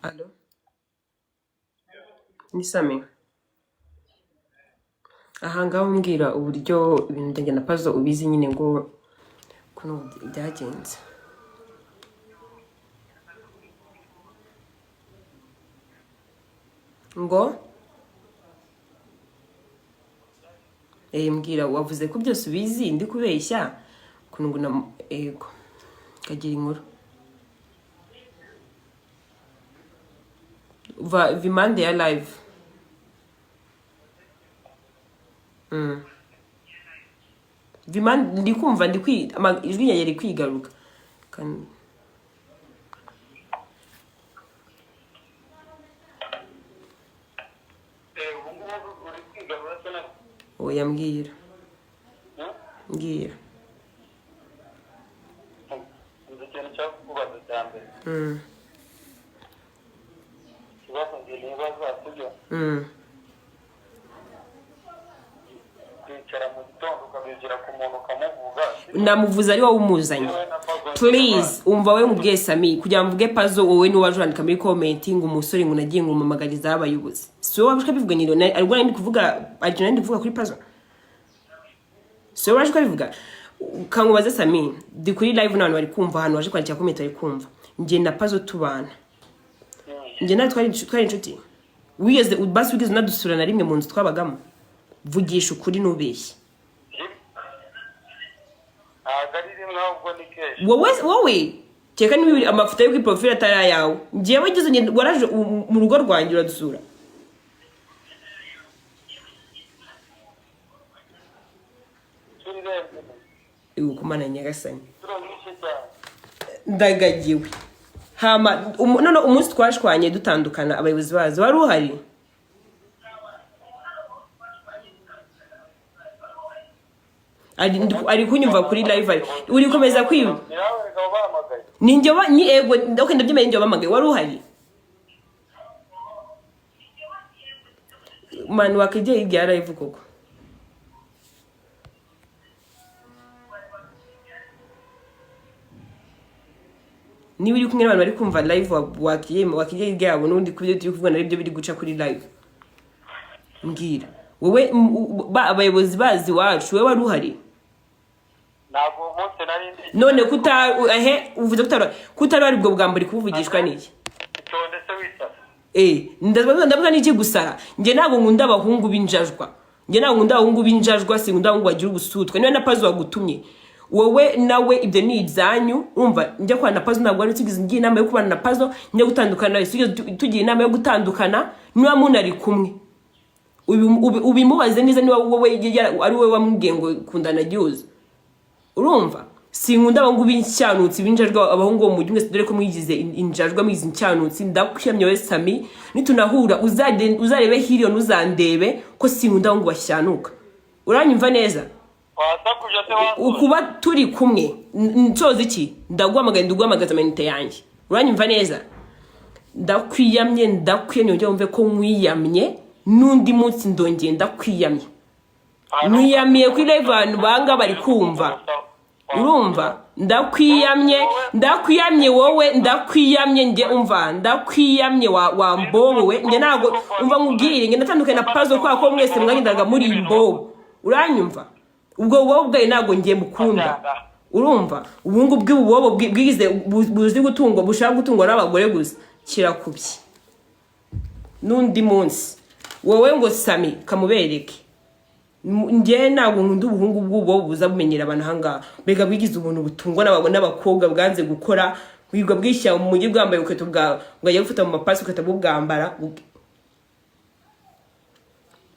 Allo, ni Sami. Aha ngaho mbwira uburyo ibintu byanjye na Pazo ubizi nyine ngo ukuntu byagenze. Ngo mbwira, wavuze ko byose ubizi, ndi kubeshya ukuntu ngo na ego kagira inkuru. Va impande ya live. Va impande, ndi kumva ndi kwi ijwi ryanjye riri kwigaruka. Ubu ngubu uri kwigarura se na Oya, mbwira. Mbwira. Nzi ikintu cyakubaza cya mbere. Ikibazo njye nibaza, sibyo? Kwicara mu gitondo ukabigira ku muntu ukamuvuga, sibyo? Namuvuze ari wowe umuzanye. Yewe na Pazo. Please, umva wowe mubwiye Sami kugira ngo mvuge Pazo, wowe niwe waje urandika muri comment ngo umusore ngo nagiye ngo mumamagariza abayobozi. Si wowe waje ukabivuga? Nyine ariko nari ndi kuvuga, ariko nari ndi kuvuga kuri Pazo. Si wowe waje ukabivuga? Kankubaze Sami, ndi kuri live n'abantu bari kumva, ahantu waje kwandikira comment bari kumva. Njye na Pazo tubana, njye nawe twari inshuti. Wigeze basi, wigeze unadusura na rimwe mu nzu twabagamo? Vugisha ukuri, ntubeshye. Ntabwo ari rimwe, ahubwo ni kenshi. Wowe kereka niba amafoto yo kuri profile atari ayawe. Njyewe ngeze waraje mu rugo rwanjye uradusura? Inshuro irenze imwe. Ibuka kumana nyagasani. Inshuro nyinshi cyane. Ndagagiwe hama none umunsi twashwanye dutandukana abayobozi bazo wari uhari? Ari kunyumva kuri live, ari uri komeza kwiba. Ni nawe reka bahamagaye. Ni njye ni ego, okay, ndabyemeye, njye wabahamagaye, wari uhari mani wakegeye hirya ya live koko. Niba uri kumwe n'abantu bari kumva live, wakiye hirya yabo n'ubundi kubyo turi kuvugana aribyo biri guca kuri live. Mbwira wowe, abayobozi bazi iwacu, wowe wari uhari? Ntabwo uwo munsi nari ndi. None kuta ahe uvuze kutari wari, ubwo bwambari kubuvugishwa n'iki? Itonde se wisasa. Ndavuga n'iki gusara? Njye ntabwo nkunda abahungu b'injajwa, njye ntabwo nkunda abahungu b'injajwa, sinkunda abahungu bagira ubusutwa. Niba na Pazo wagutumye wowe nawe, ibyo ni ibyanyu. Urumva, njya kubana na Pazo ntabwo wari utigeze ngira inama yo kubana na Pazo. Njya gutandukana nawe sigeze tugira inama yo gutandukana. Niba munari kumwe ubimubaze neza, niba wowe ari wowe wamubwiye ngo kundana gihuza. Urumva, sinkunda abahungu b'incyanutsi, b'injajwa, abahungu bo mu mujyi mwese, dore ko mwigize injajwa, mwigize incyanutsi. Ndakwiyamye wowe Sami, nitunahura uzarebe hirya ntuzandebe, ko sinkunda abahungu bashyanuka. Uranyumva neza? Wasakuje se wasoje? Ukuba turi kumwe, nsoza iki, ndaguhamagaye, ndaguhamagaza amayinite yanjye. Uranyumva neza? Ndakwiyamye, ndakwiyamye, ujye wumve ko nkwiyamye. N'undi munsi ndongeye ndakwiyamye, nkwiyamiye kuri live, abantu banga bari kumva. Urumva, ndakwiyamye, ndakwiyamye wowe, ndakwiyamye njye. Umva, ndakwiyamye wa mbobo we. Njye ntabwo, umva nkubwire, njye natandukanye na Pazo kubera ko mwese mwagendaga muri imbobo. Uranyumva? Ubwo wowe ubwawe ntabwo ngiye mukunda. Urumva, ubuhungu bw'ububobo bwize buzi gutungwa, bushaka gutungwa n'abagore gusa, kirakubye. N'undi munsi wowe ngo Sami kamubereke. Njye ntabwo nkunda ubuhungu bw'ubu buza bumenyera abantu ahangaha, mbega bwigize ubuntu butungwa n'abakobwa, bwanze gukora, bwirwa bwishyira mu mujyi bwambaye ubukweto bwa bwajya gufata mu mapasi ugahita bubwambara.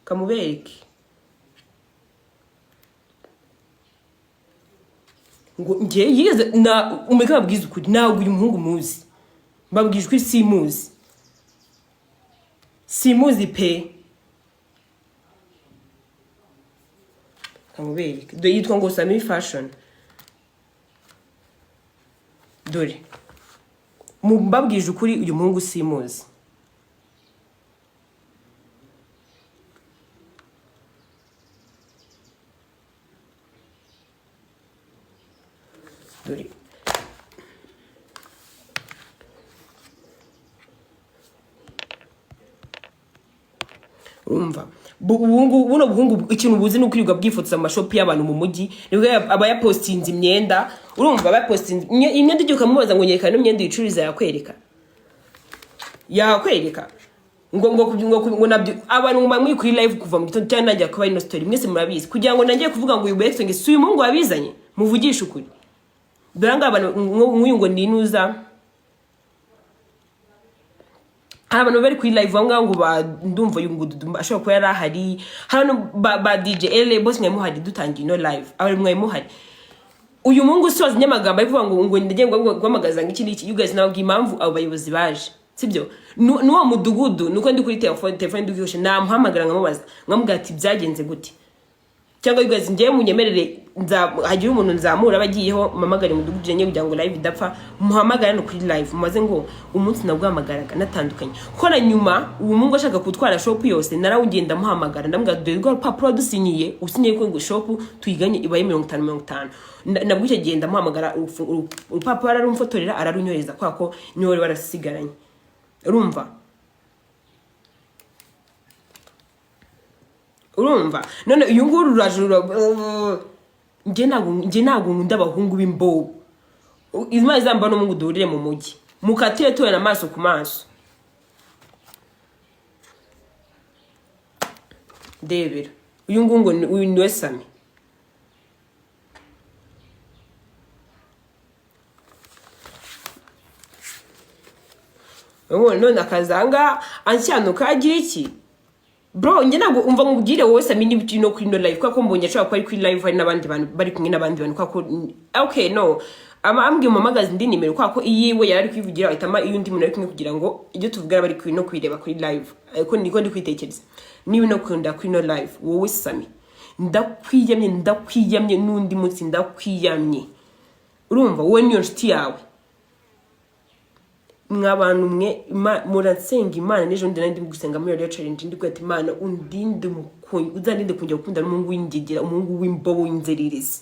Kamubereke ngo njye yigeze na umureke babwize ukuri, ntabwo uyu muhungu muzi, mbabwije ukuri, simuzi, simuzi pe. Kamubereke, dore yitwa ngo Sami Fashion. Dore mbabwije ukuri, uyu muhungu simuzi. Dore Urumva, buno buhungu ikintu buzi ni ukwirirwa bwifotoza mu mashopu y'abantu mu mujyi, nibwo aba yapostinze imyenda. Urumva, aba yapostinze imyenda, igihe ukamubaza ngo nyereka ino myenda uyicururiza, yakwereka, yakwereka ngo nabyo abantu bamwe kuri live kuva mu gitondo cyangwa nanjye kuba ino story mwese murabizi, kugira ngo nangiye kuvuga ngo uyu ex ngo si uyu muhungu wabizanye. Muvugishe ukuri, dore ngaha abantu nk'uyu ngo ninuza, hari abantu bari kuri live aho ngaho ngo ba ndumva uyu ngo Dudu ashobora kuba yari ahari, hari abantu ba DJ LA bose mwari muhari dutangiye ino live, abantu mwari muhari. Uyu muhungu usoza inyamagambo ari kuvuga ngo ndagiye ngo guhamagaza ngo iki n'iki. You guys, nababwiye impamvu abo bayobozi baje, sibyo? N'uwo mudugudu nuko ndi kuri telefone ndi kwihusha, namuhamagara nkamubaza, nkamubwira ati byagenze gute? Cyangwa you guys, ngewe munyemerere hagira umuntu nzamura abagiyeho, mpamagare umudugudu njye kugira ngo live idapfa, muhamagare hano kuri live mumaze ngo umunsi nabwo natandukanye, kuko na nyuma uwo mungu ashaka gutwara shop yose narawugenda muhamagara, ndamubwira dore rwa rupapuro wadusinyiye, usinyiye ko ngo shop tuyiganye ibaye 50-50. Nabwo icyo gihe ndamuhamagara, urupapuro ararumfotorera, ararunyohereza kubera ko niwe wari warasigaranye. Urumva none uyu nguyu ruraje njye ntabwo nkunda abahungu b'imbobo. Imana izamba n'umuhungu duhurire mu mujyi, mukatire tubona amaso ku maso. Ndebera uyu nguyu ngo uyu niwe Sami. Ubu none akazanga anshyanuka agira iki? Bro, njye ntabwo, umva nkubwire wowe Sami, niba ukiri no kuri ino live, kubera ko mbonye ashobora kuba ari kuri live hari n'abandi bantu bari kumwe n'abandi bantu, kubera ko okay, no ama ambwiye umuhamagaze indi nimero, kubera ko iyiwe yari ari kwivugira, ahitamo iy'undi muntu ari kumwe kugira ngo ibyo tuvuga bari kuri no kuyireba kuri live. Ariko niko ndi kwitekereza, niba no kunda kuri ino live, wowe Sami, ndakwiyamye, ndakwiyamye n'undi munsi ndakwiyamye. Urumva, wowe niyo nshuti yawe, mwa bantu mwe, muransenga Imana. N'ejo bundi nari ndi gusenga muri iyo challenge, ndi kwita Imana undinde uzandinde kongera gukunda n'umuhungu w'ingegera, umuhungu w'imbobo w'inzererezi.